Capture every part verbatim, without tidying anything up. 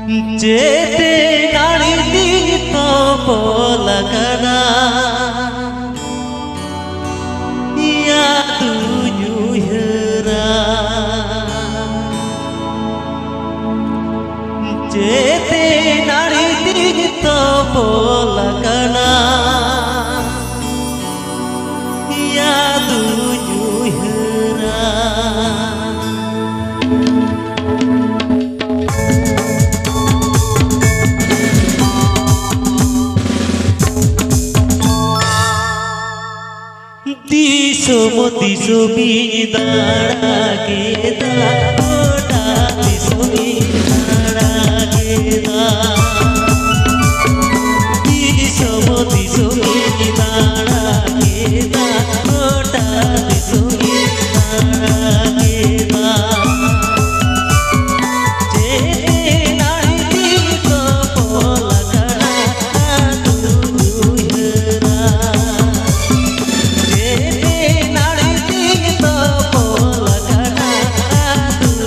ᱪᱮᱛᱮ ᱱᱟᱹᱲᱤ ᱛᱤᱧ ᱛᱚᱯᱚᱞ ᱟᱠᱟᱱᱟ, ᱭᱟ ᱫᱩᱧ ᱩᱭᱦᱟᱹᱨᱟ᱾ ᱪᱮᱛᱮ ᱱᱟᱹᱲᱤ ᱛᱤᱧ ᱛᱚᱯᱚᱞ ᱟᱠᱟᱱᱟ, ᱭᱟ ᱫᱩᱧ ᱩᱭᱦᱟᱹᱨᱟ᱾ ᱫᱤᱥᱚᱢ ᱫᱤᱥᱚᱢᱤᱧ ᱫᱟᱬᱟ ᱠᱮᱫᱟ, ᱜᱚᱴᱟ ᱫᱤᱥᱚᱢᱤᱧ ᱫᱟᱬᱟ ᱠᱮᱫᱟ᱾ ᱫᱤᱥᱚᱢ ᱫᱤᱥᱚᱢᱤᱧ ᱫᱟᱬᱟ ᱠᱮᱫᱟ, ᱜᱚᱴᱟ ᱫᱤᱥᱚᱢᱤᱧ ᱫᱟᱬᱟ ᱠᱮᱫᱟ᱾ ᱪᱮᱛᱮ ᱱᱟᱹᱲᱤ ᱛᱤᱧ ᱛᱚᱯᱚᱞ ᱟᱠᱟᱱᱟ, ᱟᱫᱚᱧ ᱩᱭᱦᱟᱹᱨᱟ᱾ ᱪᱮᱛᱮ ᱱᱟᱹᱲᱤ ᱛᱤᱧ ᱛᱚᱯᱚᱞ ᱟᱠᱟᱱᱟ, ᱟᱫᱚᱧ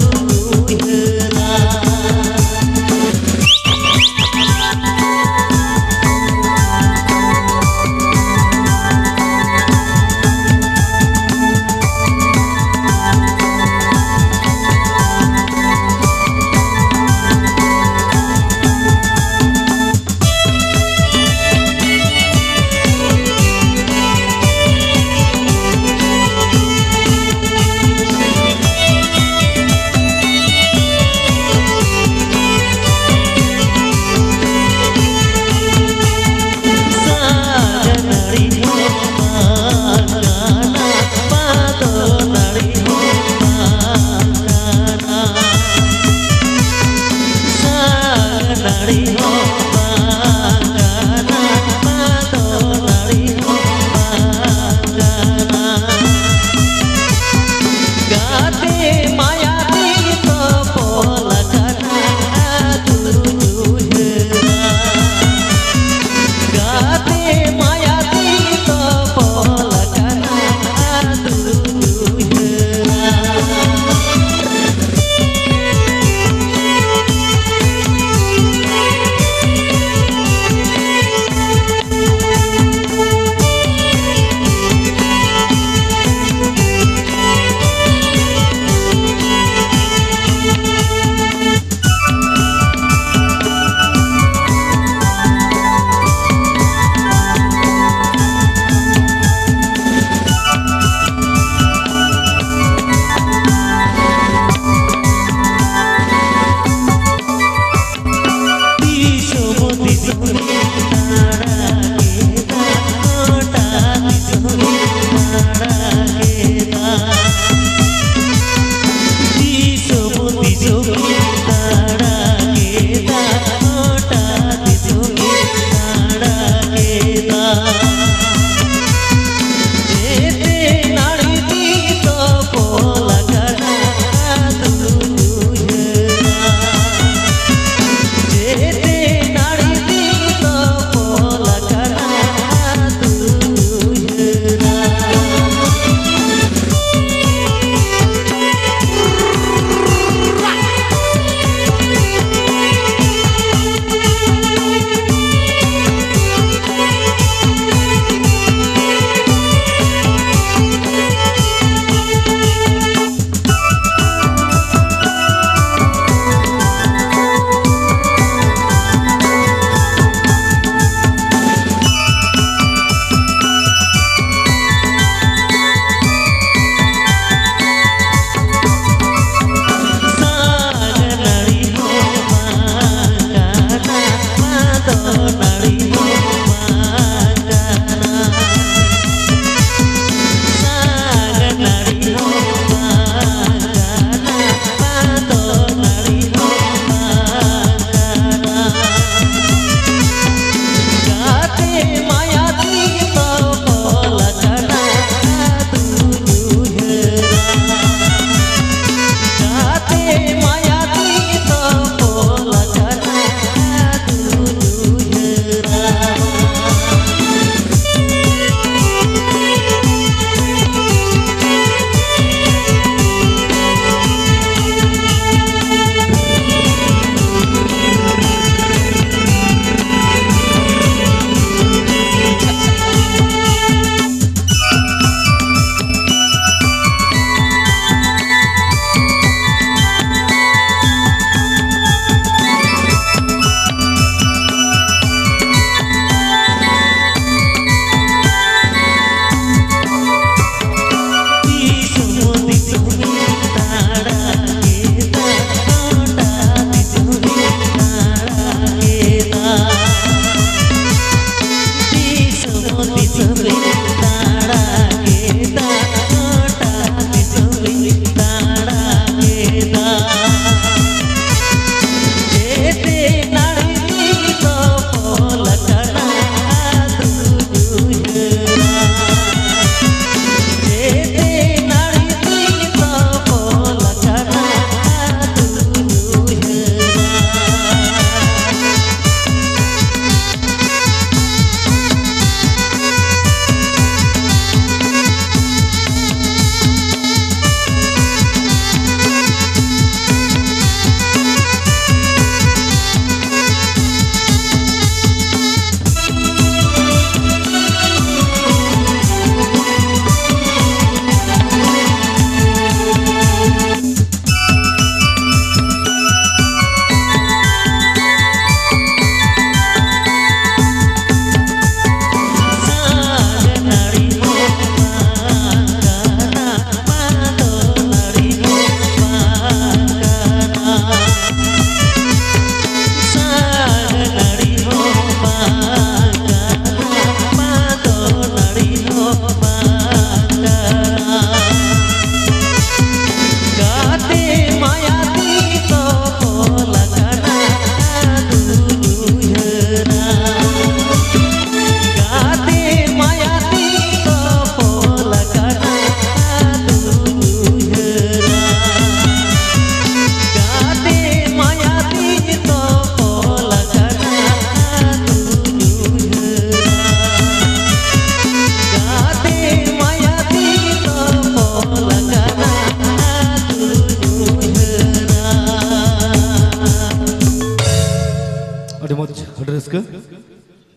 ᱟᱹᱰᱤ ᱢᱚᱡᱽ, ᱟᱹᱰᱤ ᱨᱟᱹᱥᱠᱟᱹ᱾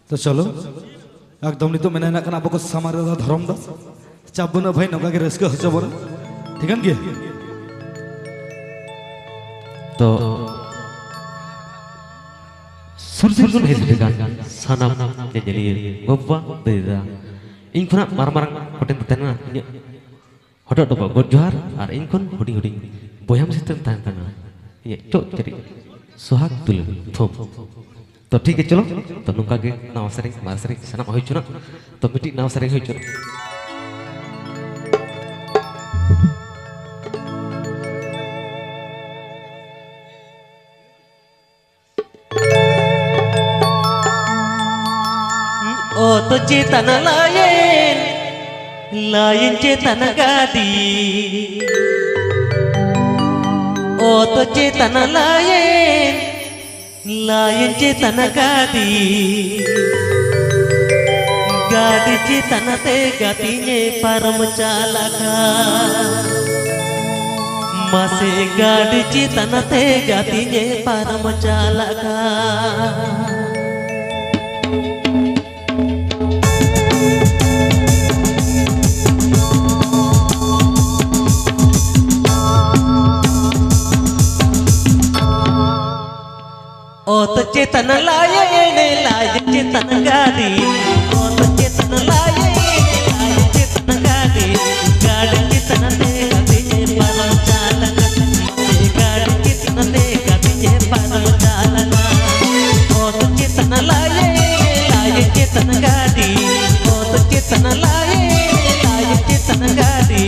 ᱛᱚ ᱪᱚᱞᱚ, ᱮᱠᱫᱚᱢ ᱱᱤᱛᱚᱜ ᱢᱮᱱᱟᱭ ᱱᱟᱜ ᱠᱷᱟᱱ ᱟᱵᱚ ᱠᱚ ᱥᱟᱢᱟᱝ ᱨᱮ ᱫᱟᱫᱟ ᱫᱷᱚᱨᱚᱢ ᱫᱟᱥ᱾ ᱪᱟᱯ ᱵᱟᱹᱱᱩᱜᱼᱟ ᱵᱷᱟᱹᱭ, ᱱᱚᱝᱠᱟ ᱜᱮ ᱨᱟᱹᱥᱠᱟᱹ ᱦᱚᱪᱚ ᱵᱚᱱᱟ᱾ ᱴᱷᱤᱠᱟᱹᱱ ᱜᱮᱭᱟ? ᱛᱚ ᱥᱩᱨ ᱥᱩᱨ ᱠᱷᱚᱱ ᱦᱮᱡ ᱥᱮᱴᱮᱨ ᱟᱠᱟᱱ ᱥᱟᱱᱟᱢ ᱧᱮᱧᱮᱞᱤᱭᱟᱹ ᱜᱚ-ᱵᱟᱵᱟ, ᱫᱟᱹᱭ ᱫᱟᱫᱟ, ᱤᱧ ᱠᱷᱚᱱᱟᱜ ᱢᱟᱨᱟᱝ ᱢᱟᱨᱟᱝ ᱠᱚᱴᱷᱮᱱ ᱫᱚ ᱛᱟᱦᱮᱱᱟ ᱤᱧᱟᱹᱜ ᱦᱚᱴᱚᱜ ᱰᱚᱵᱚᱜ ᱜᱚᱰ ᱡᱚᱦᱟᱨ ᱟᱨ ᱤᱧ ᱠᱷᱚᱱ ᱦᱩᱰᱤᱧ ᱦᱩᱰᱤᱧ ᱵᱚᱭᱦᱟ ᱢᱤᱥᱤᱨ ᱴᱷᱮᱱ ᱛᱟᱦᱮᱱ ᱠᱟᱱᱟ ᱤᱧᱟᱹᱜ ᱪᱚᱜ ᱪᱮᱨᱮᱡ ᱥᱚᱦᱟᱜᱽ ᱫᱩᱞᱟᱹᱲ ᱛᱷᱩᱢ᱾ ᱛᱚ ᱴᱷᱤᱠ ᱜᱮ, ᱪᱚᱞᱚ᱾ ᱛᱚ ᱱᱚᱝᱠᱟ ᱜᱮ ᱱᱟᱣᱟ ᱥᱮᱨᱮᱧ, ᱢᱟᱨᱮ ᱥᱮᱨᱮᱧ ᱥᱟᱱᱟᱢᱟᱜ ᱦᱩᱭ ᱦᱚᱪᱚᱱᱟ᱾ ᱛᱚ ᱢᱤᱫᱴᱤᱡ ᱱᱟᱣᱟ ᱥᱮᱨᱮᱧ ᱦᱩᱭ ᱦᱚᱪᱚᱱᱟ᱾ ᱚᱛ ᱪᱮᱛᱟᱱ ᱞᱟᱭᱮᱱ, ᱞᱟᱭᱮᱱ ᱪᱮᱛᱟᱱ ᱜᱟᱹᱰᱤ᱾ ᱚᱛ ᱪᱮᱛᱟᱱ ᱞᱟᱭᱮᱱ, ᱞᱟᱭᱮᱱ ᱪᱮᱛᱟᱱ ᱜᱟᱹᱰᱤ᱾ ᱜᱟᱹᱰᱤ ᱪᱮᱛᱟᱱ ᱛᱮ ᱜᱟᱛᱮᱧ ᱮ ᱯᱟᱨᱚᱢ ᱪᱟᱞᱟᱜᱼᱟ᱾ ᱢᱟᱥᱮ ᱜᱟᱹᱰᱤ ᱪᱮᱛᱟᱱ ᱛᱮ ᱜᱟᱛᱮᱧ ᱮ ᱯᱟᱨᱚᱢ ᱪᱟᱞᱟᱜᱼᱟ᱾ ᱚᱛ ᱪᱮᱛᱟᱱ ᱞᱟᱭᱮᱱ, ᱞᱟᱭᱮᱱ ᱪᱮᱛᱟᱱ ᱜᱟᱹᱰᱤ᱾ ᱚᱛ ᱪᱮᱛᱟᱱ ᱞᱟᱭᱮᱱ, ᱞᱟᱭᱮᱱ ᱪᱮᱛᱟᱱ ᱜᱟᱹᱰᱤ᱾ ᱜᱟᱹᱰᱤ ᱪᱮᱛᱟᱱ ᱛᱮ ᱜᱟᱛᱮᱧ ᱮ ᱯᱟᱨᱚᱢ ᱪᱟᱞᱟᱜᱼᱟ᱾ ᱜᱟᱹᱰᱤ ᱪᱮᱛᱟᱱ ᱛᱮ ᱜᱟᱛᱮᱧ ᱮ ᱯᱟᱨᱚᱢ ᱪᱟᱞᱟᱜᱼᱟ᱾ ᱚᱛ ᱪᱮᱛᱟᱱ ᱞᱟᱭᱮᱱ, ᱞᱟᱭᱮᱱ ᱪᱮᱛᱟᱱ ᱜᱟᱹᱰᱤ᱾ ᱚᱛ ᱪᱮᱛᱟᱱ ᱞᱟᱭᱮᱱ, ᱞᱟᱭᱮᱱ ᱪᱮᱛᱟᱱ ᱜᱟᱹᱰᱤ᱾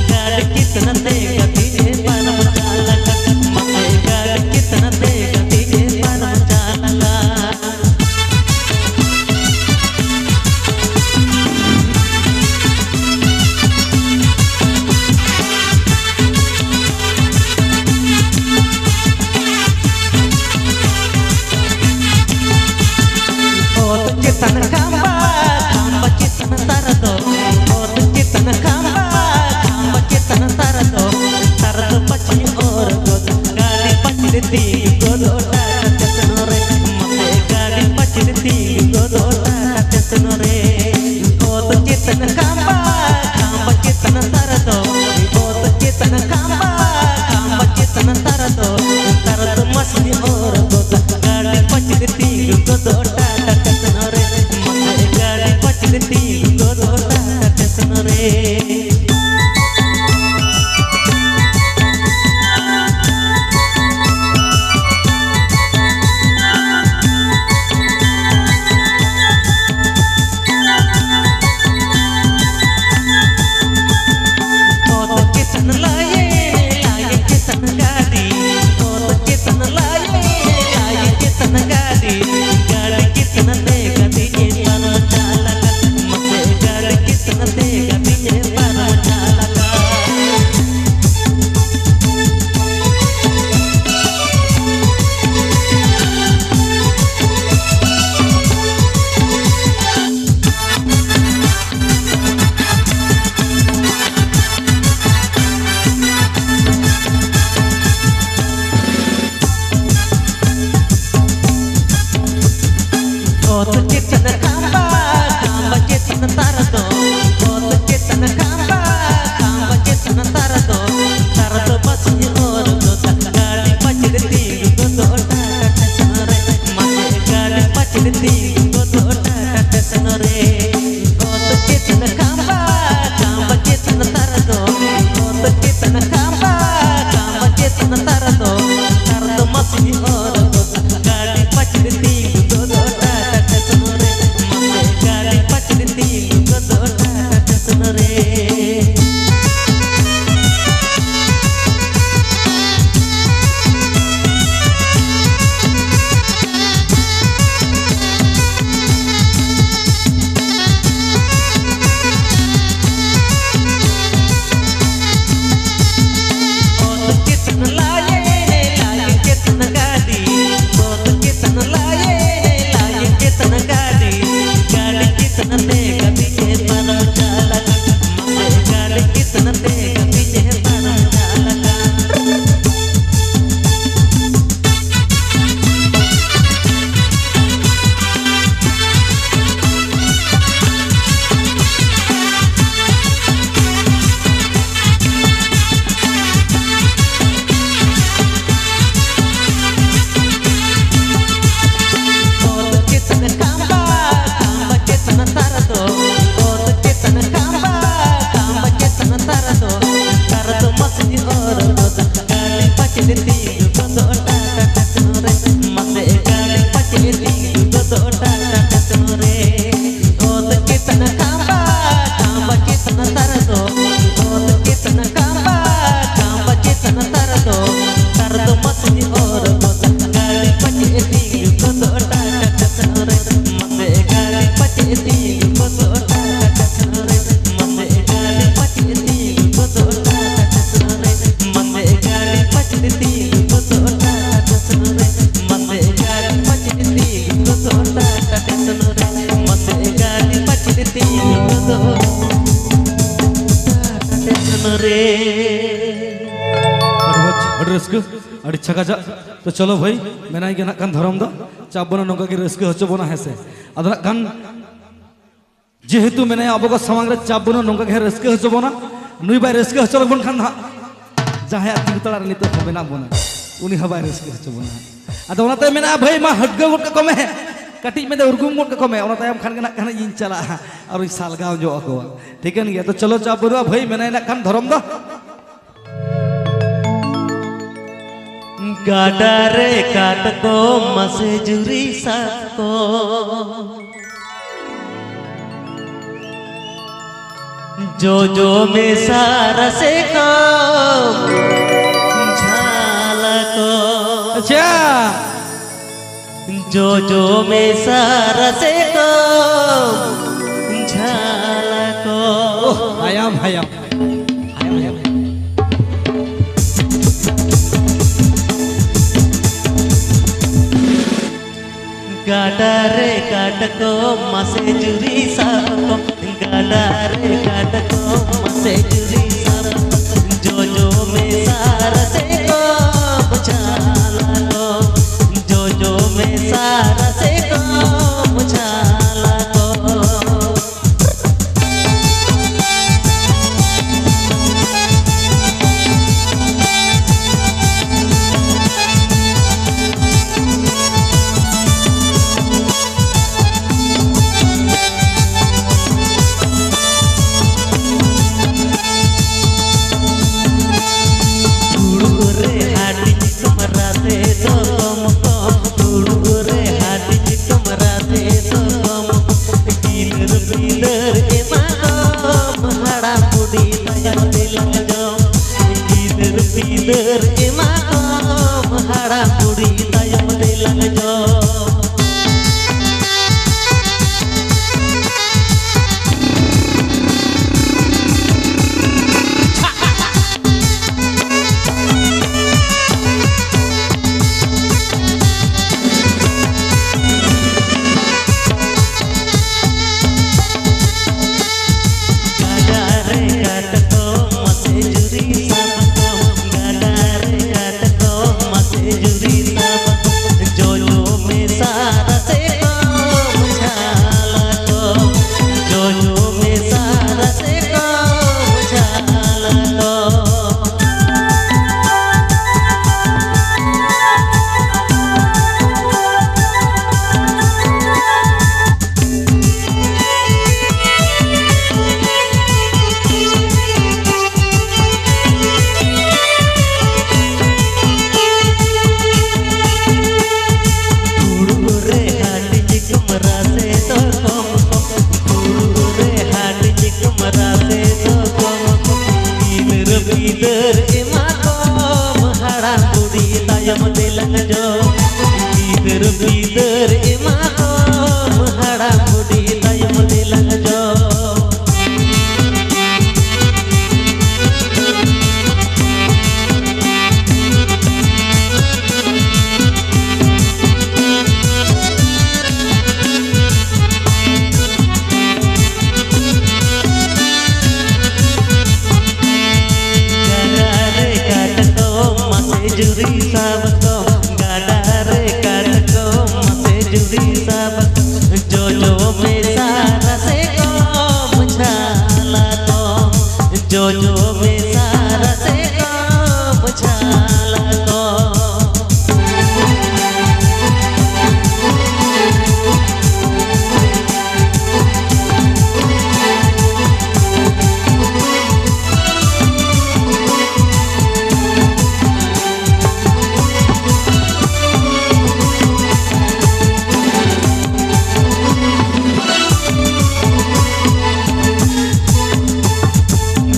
ᱜᱟᱹᱰᱤ ᱪᱮᱛᱟᱱ ᱛᱮ ᱜᱟᱛᱮᱧ ᱮ ᱯᱟᱨᱚᱢ ᱪᱟᱞᱟᱜᱼᱟ᱾ ᱢᱟᱥᱮ ᱜᱟᱹᱰᱤ ᱪᱮᱛᱟᱱ ᱛᱮ ᱜᱟᱛᱮᱧ ᱮ ᱯᱟᱨᱚᱢ ᱪᱟᱞᱟᱜᱼᱟ᱾ ᱚᱛ ᱪᱮᱛᱟᱱ ᱠᱷᱟᱢᱵᱟ, ᱠᱷᱟᱢᱵᱟ ᱪᱮᱛᱟᱱ ᱛᱟᱨ ᱫᱚ, ᱚᱛ ᱪᱮᱛᱟᱱ ᱠᱷᱟᱢᱵᱟ, ᱠᱷᱟᱢᱵᱟ ᱪᱮᱛᱟᱱ ᱛᱟᱨ ᱫᱚ, ᱛᱟᱨ ᱫᱚ ᱯᱟᱪᱷᱮ ᱚᱨ ᱜᱚᱫ, ᱜᱟᱹᱰᱤ ᱯᱟᱪᱷᱮ ᱛᱤᱸᱜᱩ ᱜᱚᱫᱚᱜ ᱰᱟᱦᱟᱨ ᱪᱮᱛᱟᱱ ᱨᱮ᱾ ᱢᱟᱥᱮ ᱟᱹᱰᱤ ᱪᱷᱟᱠᱟ ᱪᱷᱟᱠ᱾ ᱛᱚ ᱪᱚᱞᱚ ᱵᱷᱟᱹᱭ, ᱢᱮᱱᱟᱭ ᱜᱮ ᱱᱟᱜ ᱠᱷᱟᱱ ᱫᱷᱚᱨᱚᱢ ᱫᱚ, ᱪᱟᱯ ᱵᱟᱹᱱᱩᱜ, ᱱᱚᱝᱠᱟ ᱜᱮ ᱨᱟᱹᱥᱠᱟᱹ ᱦᱚᱪᱚ ᱵᱚᱱᱟ, ᱦᱮᱸ ᱥᱮ? ᱟᱫᱚ ᱱᱟᱜ ᱠᱷᱟᱱ ᱡᱮᱦᱮᱛᱩ ᱢᱮᱱᱟᱭᱟ ᱟᱵᱚ ᱠᱚ ᱥᱟᱢᱟᱝ ᱨᱮ, ᱪᱟᱯ ᱵᱟᱹᱱᱩᱜ, ᱱᱚᱝᱠᱟ ᱜᱮ ᱨᱟᱹᱥᱠᱟᱹ ᱦᱚᱪᱚ ᱵᱚᱱᱟ᱾ ᱱᱩᱭ ᱵᱟᱭ ᱨᱟᱹᱥᱠᱟᱹ ᱦᱚᱪᱚ ᱞᱮᱵᱚᱱ ᱠᱷᱟᱱ ᱫᱚ ᱦᱟᱸᱜ ᱡᱟᱦᱟᱸᱭᱟᱜ ᱛᱤᱸᱜᱩ ᱛᱟᱲᱟ ᱨᱮ ᱱᱤᱛᱚᱜ ᱠᱚ ᱢᱮᱱᱟᱜ ᱵᱚᱱᱟ, ᱩᱱᱤ ᱦᱚᱸ ᱵᱟᱭ ᱨᱟᱹᱥᱠᱟᱹ ᱦᱚᱪᱚ ᱵᱚᱱᱟ ᱦᱟᱸᱜ᱾ ᱟᱫᱚ ᱚᱱᱟᱛᱮ ᱢᱮᱱᱟ, ᱵᱷᱟᱹᱭ ᱢᱟ ᱦᱟᱹᱴᱜᱟᱹ ᱜᱚᱫ ᱠᱟᱠᱚ ᱢᱮ, ᱠᱟᱹᱴᱤᱡ ᱢᱮᱱᱛᱮ ᱩᱨᱜᱩᱢ ᱜᱚᱫ ᱠᱟᱠᱚ ᱢᱮ, ᱚᱱᱟ ᱛᱟᱭᱚᱢ ᱠᱷᱟᱱ ᱜᱮ ᱱᱟᱜ ᱠᱷᱟᱱ ᱤᱧᱤᱧ ᱪᱟᱞᱟᱜᱼᱟ ᱟᱨᱤᱧ ᱥᱟᱞᱜᱟᱣ ᱧᱚᱜ ᱟᱠᱚᱣᱟ᱾ ᱴᱷᱤᱠᱟᱹᱱ ᱜᱮᱭᱟ, ᱛᱚ ᱪᱚᱞᱚ ᱪᱟᱯ ᱵᱟᱹᱱᱩᱜᱼᱟ ᱵᱷᱟᱹᱭ, ᱢᱮᱱᱟᱭ ᱱᱟᱜ ᱠᱷᱟᱱ ᱫᱷᱚᱨᱚᱢ ᱫᱚ᱾ ᱜᱟᱰᱟ ᱨᱮ ᱠᱟᱴᱠᱚᱢ ᱢᱟᱥᱮ ᱡᱩᱨᱤ ᱥᱟᱵ ᱠᱚᱢ, ᱡᱚᱡᱚ ᱢᱮᱥᱟ ᱨᱟᱥᱮ ᱠᱚᱢ, ᱡᱷᱟᱞ ᱠᱚᱢ᱾ ᱟᱪᱪᱷᱟ᱾ ᱡᱚᱡᱚ ᱢᱮᱥᱟ ᱨᱟᱥᱮ ᱠᱚᱢ, ᱡᱷᱟᱞ ᱠᱚᱢ᱾ ᱳᱦ, ᱦᱟᱭᱟᱢ, ᱦᱟᱭᱟᱢ᱾ ᱦᱟᱭᱟᱢ, ᱦᱟᱭᱟᱢ᱾ ᱜᱟᱰᱟ ᱨᱮ ᱠᱟᱴᱠᱚᱢ ᱢᱟᱥᱮ ᱡᱩᱨᱤ ᱥᱟᱵ ᱠᱚᱢ, ᱜᱟᱰᱟ ᱨᱮ ᱠᱟᱴᱠᱚᱢ ᱢᱟᱥᱮ ᱡᱩᱨᱤ ᱥᱟᱵ ᱠᱚᱢ, ᱡᱚᱡᱚ ᱢᱮᱥᱟ ᱨᱟᱥᱮ ᱠᱚᱢ, ᱡᱷᱟᱞ ᱠᱚᱢ, ᱡᱚᱡᱚ ᱢᱮᱥᱟ ᱨᱟᱥᱮ ᱠᱚᱢ, ᱡᱷᱟᱞ ᱠᱚᱢ᱾ ᱯᱷᱩᱲᱩᱜ ᱨᱮ ᱦᱟᱹᱴᱤᱧ ᱠᱚᱢ ᱨᱟᱥᱮ ᱫᱚ ᱠᱚᱢ ᱠᱚᱢ, ᱯᱷᱩᱲᱩᱜ ᱨᱮ ᱦᱟᱹᱴᱤᱧ ᱠᱚᱢ ᱨᱟᱥᱮ ᱫᱚ ᱠᱚᱢ ᱠᱚᱢ᱾ ᱜᱤᱫᱟᱹᱨ ᱯᱤᱫᱟᱹᱨ ᱮᱢᱟ ᱠᱚᱢ, ᱦᱟᱲᱟᱢ ᱵᱩᱰᱷᱤ ᱛᱟᱭᱚᱢ ᱛᱮᱞᱟᱝ ᱡᱚᱢ᱾ ᱜᱤᱫᱟᱹᱨ ᱯᱤᱫᱟᱹᱨ ᱮᱢᱟ ᱠᱚᱢ, ᱦᱟᱲᱟᱢ ᱵᱩᱰᱷᱤ ᱛᱟᱭᱚᱢ ᱛᱮᱞᱟᱝ ᱡᱚᱢ᱾ ᱜᱟᱰᱟ ᱨᱮ ᱠᱟᱴᱠᱚᱢ ᱢᱟᱥᱮ ᱡᱩᱨᱤ ᱥᱟᱵ ᱠᱚᱢ, ᱜᱟᱰᱟ ᱨᱮ ᱠᱟᱴᱠᱚᱢ ᱜᱤᱫᱟᱹᱨ ᱯᱤᱫᱟᱹᱨ ᱮᱢᱟ ᱠᱚᱢ, ᱦᱟᱲᱟᱢ ᱵᱩᱰᱷᱤ ᱛᱟᱭᱚᱢ ᱛᱮᱞᱟᱝ ᱡᱚᱢ᱾ ᱜᱟᱰᱟ ᱨᱮ ᱠᱟᱴᱠᱚᱢ ᱢᱟᱥᱮ ᱡᱩᱨᱤ ᱥᱟᱵ ᱠᱚᱢ, ᱜᱟᱰᱟ ᱨᱮ ᱠᱟᱴᱠᱚᱢ ᱢᱟᱥᱮ ᱡᱩᱨᱤ ᱥᱟᱵ ᱠᱚᱢ, ᱡᱚᱡᱚ ᱢᱮᱥᱟ ᱨᱟᱥᱮ ᱠᱚᱢ ᱡᱷᱟᱞᱟ ᱠᱚᱢ, ᱡᱚᱡᱚ ᱢᱮᱥᱟ ᱨᱟᱥᱮ ᱠᱚᱢ ᱡᱷᱟᱞᱟ ᱠᱚᱢ᱾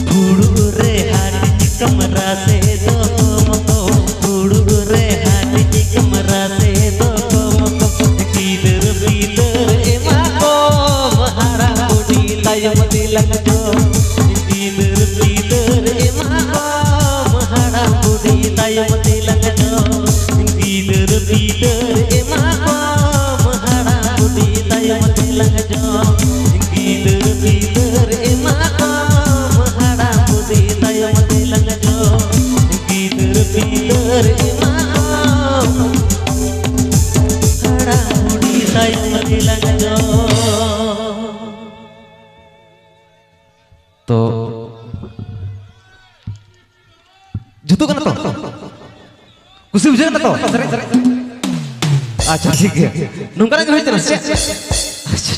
ᱯᱷᱩᱲᱩᱜ ᱨᱮ ᱦᱟᱹᱴᱤᱧ ᱠᱚᱢ ᱨᱟᱥᱮ ᱫᱚ ᱠᱚᱢ ᱠᱚᱢ, ᱯᱷᱩᱲᱩᱜ ᱨᱮ ᱦᱟᱹᱴᱤᱧ ᱠᱚᱢ ᱨᱟᱥᱮ ᱫᱚ ᱠᱚᱢ ᱠᱚᱢ, ᱜᱤᱫᱟᱹᱨ ᱯᱤᱫᱟᱹᱨ ᱮᱢᱟ ᱠᱚᱢ, ᱦᱟᱲᱟᱢ ᱵᱩᱰᱷᱤ ᱛᱟᱭᱚᱢ ᱛᱮᱞᱟᱝ ᱡᱚᱢ᱾ ᱜᱤᱫᱟᱹᱨ ᱯᱤᱫᱟᱹᱨ ᱮᱢᱟ ᱠᱚᱢ, ᱦᱟᱲᱟᱢ ᱵᱩᱰᱷᱤ ᱛᱟᱭᱚᱢ ᱛᱮᱞᱟᱝ ᱡᱚᱢ᱾ ᱜᱤᱫᱟᱹᱨ ᱯᱤᱫᱟᱹᱨ ᱮᱢᱟ ᱠᱚᱢ, ᱦᱟᱲᱟᱢ ᱵᱩᱰᱷᱤ ᱛᱟᱭᱚᱢ ᱛᱮᱞᱟᱝ ᱡᱚᱢ᱾ ᱜᱤᱫᱟᱹᱨ ᱯᱤᱫᱟᱹᱨ ᱮᱢᱟ ᱠᱚᱢ, ᱦᱟᱲᱟᱢ ᱵᱩᱰᱷᱤ ᱛᱟᱭᱚᱢ ᱛᱮᱞᱟᱝ ᱡᱚᱢ᱾ ᱜᱤᱫᱟᱹᱨ ᱯᱤᱫᱟᱹᱨ ᱮᱢᱟ ᱠᱚᱢ, ᱦᱟᱲᱟᱢ ᱵᱩᱰᱷᱤ ᱛᱟᱭᱚᱢ ᱛᱮᱞᱟᱝ ᱡᱚᱢ᱾ ᱛᱚ, ᱡᱩᱛᱩᱜ ᱠᱟᱱᱟ ᱛᱚ? ᱠᱩᱥᱤ ᱵᱩᱡᱷᱟᱹᱜ ᱠᱟᱱᱟ ᱛᱚ? ᱟᱪᱪᱷᱟ, ᱴᱷᱤᱠ ᱜᱮᱭᱟ᱾ ᱱᱚᱝᱠᱟᱱᱟᱜ ᱜᱮ ᱦᱩᱭ ᱠᱟᱱᱟ ᱥᱮ ᱪᱮᱫ? ᱟᱪᱪᱷᱟ,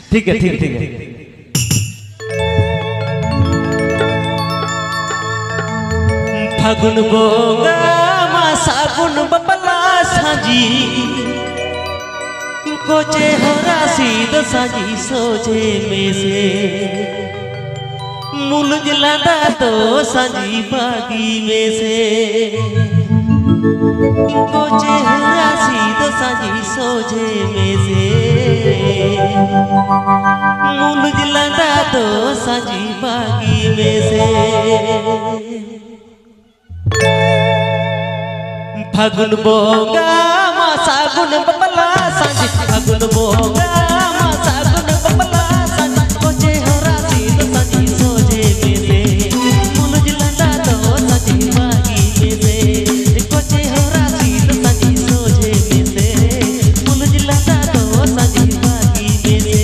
ᱴᱷᱤᱠ, ᱴᱷᱤᱠ ᱜᱮᱭᱟ, ᱴᱷᱤᱠ ᱜᱮᱭᱟ, ᱴᱷᱤᱠ ᱜᱮᱭᱟ᱾ ᱯᱷᱟᱹᱜᱩᱱ ᱵᱚᱸᱜᱟ ᱢᱟ ᱥᱟᱹᱜᱩᱱ ᱵᱟᱯᱞᱟ ᱥᱟᱹᱡᱤ, ᱠᱚᱪᱮ ᱦᱚᱨᱟ ᱥᱤᱫ ᱥᱟᱹᱡᱤ ᱥᱚᱡᱷᱮ ᱢᱮᱥᱮ, ᱢᱩᱞᱩᱡ ᱞᱟᱸᱫᱟ ᱫᱚ ᱥᱟᱹᱡᱤ ᱵᱟᱹᱜᱤ ᱢᱮᱥᱮ᱾ ᱠᱚᱪᱮ ᱦᱚᱨᱟ ᱥᱤᱫ ᱢᱩᱞᱩᱡ ᱞᱟᱸᱫᱟ ᱫᱚ ᱥᱟᱹᱡᱤ ᱵᱟᱹᱜᱤ ᱢᱮᱥᱮ᱾ ᱯᱷᱟᱹᱜᱩᱱ ᱵᱚᱸᱜᱟ ᱢᱟ ᱥᱟᱹᱜᱩᱱ ᱵᱟᱯᱞᱟ ᱥᱟᱹᱡᱤ, ᱯᱷᱟᱹᱜᱩᱱ ᱵᱚᱸᱜᱟ ᱢᱟ ᱥᱟᱹᱜᱩᱱ ᱵᱟᱯᱞᱟ ᱥᱟᱹᱡᱤ, ᱠᱚᱪᱮ ᱦᱚᱨᱟ ᱥᱤᱫ ᱥᱟᱹᱡᱤ ᱥᱚᱡᱷᱮ ᱢᱮᱥᱮ᱾ ᱢᱩᱞᱩᱡ ᱞᱟᱸᱫᱟ ᱫᱚ ᱥᱟᱹᱡᱤ ᱵᱟᱹᱜᱤ ᱢᱮᱥᱮ, ᱠᱚᱪᱮ ᱦᱚᱨᱟ ᱥᱤᱫ ᱥᱟᱹᱡᱤ ᱥᱚᱡᱷᱮ ᱢᱮᱥᱮ᱾ ᱢᱩᱞᱩᱡ ᱞᱟᱸᱫᱟ ᱫᱚ ᱥᱟᱹᱡᱤ ᱵᱟᱹᱜᱤ ᱢᱮᱥᱮ᱾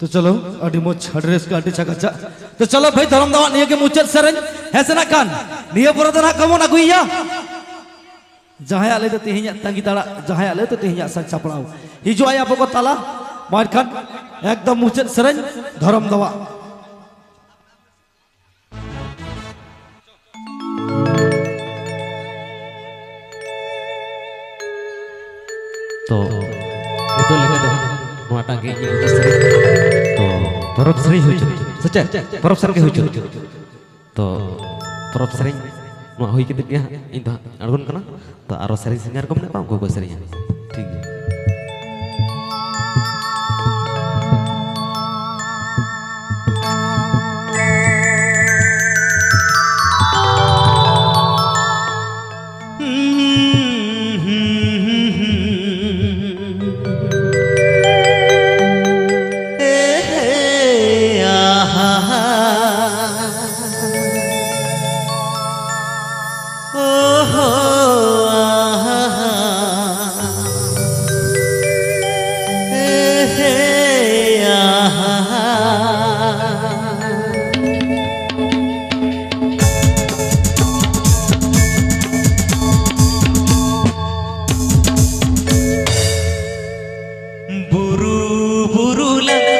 ᱪᱚᱞᱚ, ᱟᱹᱰᱤ ᱢᱚᱡᱽ, ᱟᱹᱰᱤ ᱨᱟᱹᱥᱠᱟᱹ, ᱟᱹᱰᱤ ᱪᱟᱠᱟᱪᱟᱠ᱾ ᱛᱚ ᱪᱚᱞᱚ ᱵᱷᱟᱹᱭ, ᱫᱷᱚᱨᱚᱢ ᱫᱟᱣᱟᱜ ᱱᱤᱭᱟᱹ ᱜᱮ ᱢᱩᱪᱟᱹᱫ ᱥᱮᱨᱮᱧ᱾ ᱦᱮᱸ ᱥᱮ ᱱᱟᱜ ᱠᱷᱟᱱ ᱱᱤᱭᱟᱹ ᱯᱚᱨᱮ ᱫᱚ ᱱᱟᱜ ᱠᱚ ᱵᱚᱱ ᱟᱹᱜᱩᱭᱮᱭᱟ ᱡᱟᱦᱟᱸᱭᱟᱜ ᱞᱟᱹᱭᱛᱮ ᱛᱮᱦᱮᱧᱟᱜ ᱛᱟᱺᱜᱤ ᱛᱟᱲᱟᱜ, ᱡᱟᱦᱟᱸᱭᱟᱜ ᱞᱟᱹᱭᱛᱮ ᱛᱮᱦᱮᱧᱟᱜ ᱥᱟᱡᱽ ᱥᱟᱯᱲᱟᱣ᱾ ᱦᱤᱡᱩᱜ ᱟᱭ ᱟᱵᱚ ᱠᱚ ᱛᱟᱞᱟ᱾ ᱢᱟ ᱮᱱᱠᱷᱟᱱ ᱮᱠᱫᱚᱢ ᱢᱩᱪᱟᱹᱫ ᱥᱮᱨᱮᱧ, ᱫᱷᱚᱨᱚᱢ ᱫᱟᱣᱟᱜ᱾ ᱛᱚ, ᱱᱤᱛᱚᱜ ᱞᱮᱠᱟ ᱫᱚ ᱱᱚᱣᱟᱴᱟᱜ ᱜᱮ ᱤᱧᱟᱹᱜ ᱩᱫᱤᱥ ᱨᱮ᱾ ᱛᱚ, ᱯᱚᱨᱚᱵᱽ ᱥᱮᱨᱮᱧ ᱦᱩᱭ ᱦᱚᱪᱚ᱾ ᱥᱮ ᱪᱮᱫ? ᱯᱚᱨᱚᱵᱽ ᱥᱮᱨᱮᱧ ᱜᱮ ᱦᱩᱭ ᱦᱚᱪᱚ᱾ ᱛᱚ, ᱯᱚᱨᱚᱵᱽ ᱥᱮᱨᱮᱧ ᱱᱚᱣᱟ ᱦᱩᱭ ᱠᱟᱛᱮᱫ ᱜᱮ ᱦᱟᱸᱜ ᱤᱧ ᱫᱚ ᱦᱟᱸᱜ ᱟᱬᱜᱚᱱ ᱠᱟᱱᱟ᱾ ᱛᱚ, ᱟᱨᱚ ᱥᱮᱨᱮᱧ ᱥᱤᱝᱜᱟᱨ ᱠᱚ ᱢᱮᱱᱟᱜ ᱠᱚᱣᱟ, ᱩᱱᱠᱩ ᱠᱚ ᱥᱮᱨᱮᱧᱟ᱾ ᱴᱷᱤᱠ ᱜᱮᱭᱟ᱾ ᱵᱩᱨᱩ, ᱵᱩᱨᱩ ᱞᱟᱝ